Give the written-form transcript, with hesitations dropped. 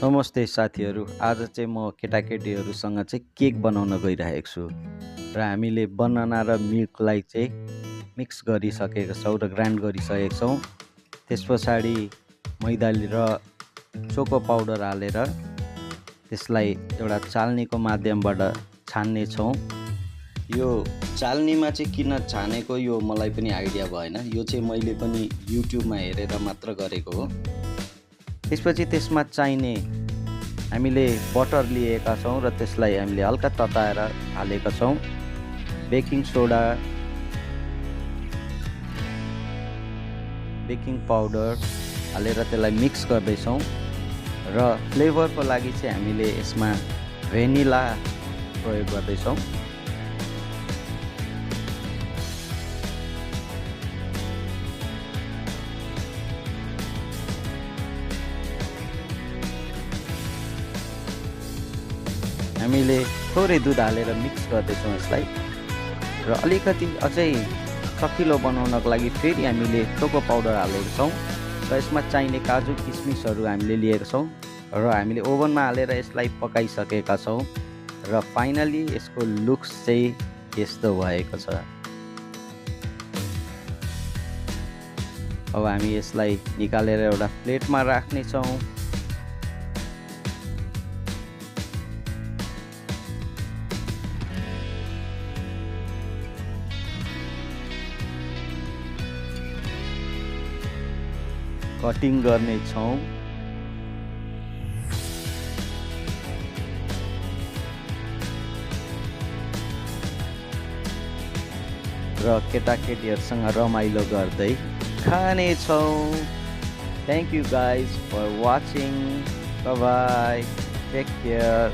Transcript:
नमस्ते साथीहरू। आज चाहिँ म केटाकेटीहरूसँग चाहिँ केक बनाउन गइरहेको छु र हामीले बनाना र मिल्कलाई चाहिँ मिक्स गरिसकेका छौँ र ग्राइन्ड गरिसकेका छौँ। त्यस पछाडि मैदा र चोको पाउडर हालेर त्यसलाई एउटा चाल्नीको माध्यमबाट छान्ने छौँ। यो चाल्नीमा चाहिँ किन छानेको यो मलाई पनि आइडिया भएन। यो चाहिँ मैले पनि युट्युबमा हेरेर मात्र गरेको हो। त्यसपछि त्यसमा चाहिने हामीले बटर लिएका छौँ र त्यसलाई हामीले हल्का तताएर हालेका छौँ। बेकिङ सोडा, बेकिङ पाउडर हालेर त्यसलाई मिक्स गर्दैछौँ र फ्लेभरको लागि चाहिँ हामीले यसमा भेनिला प्रयोग गर्दैछौँ। हामीले थोरै दुध हालेर मिक्स गर्दैछौँ यसलाई र अलिकति अझै चकिलो बनाउनको लागि फेरि हामीले चोको पाउडर हालेको छौँ र यसमा चाहिने काजु किसमिसहरू हामीले लिएका छौँ र हामीले ओभनमा हालेर यसलाई पकाइसकेका छौँ र फाइनली यसको लुक्स चाहिँ यस्तो भएको छ। अब हामी यसलाई निकालेर एउटा प्लेटमा राख्नेछौँ। कटिङ गर्नेछौँ र केटाकेटीहरूसँग रमाइलो गर्दै खानेछौँ। Thank you guys for watching. Bye bye, take care.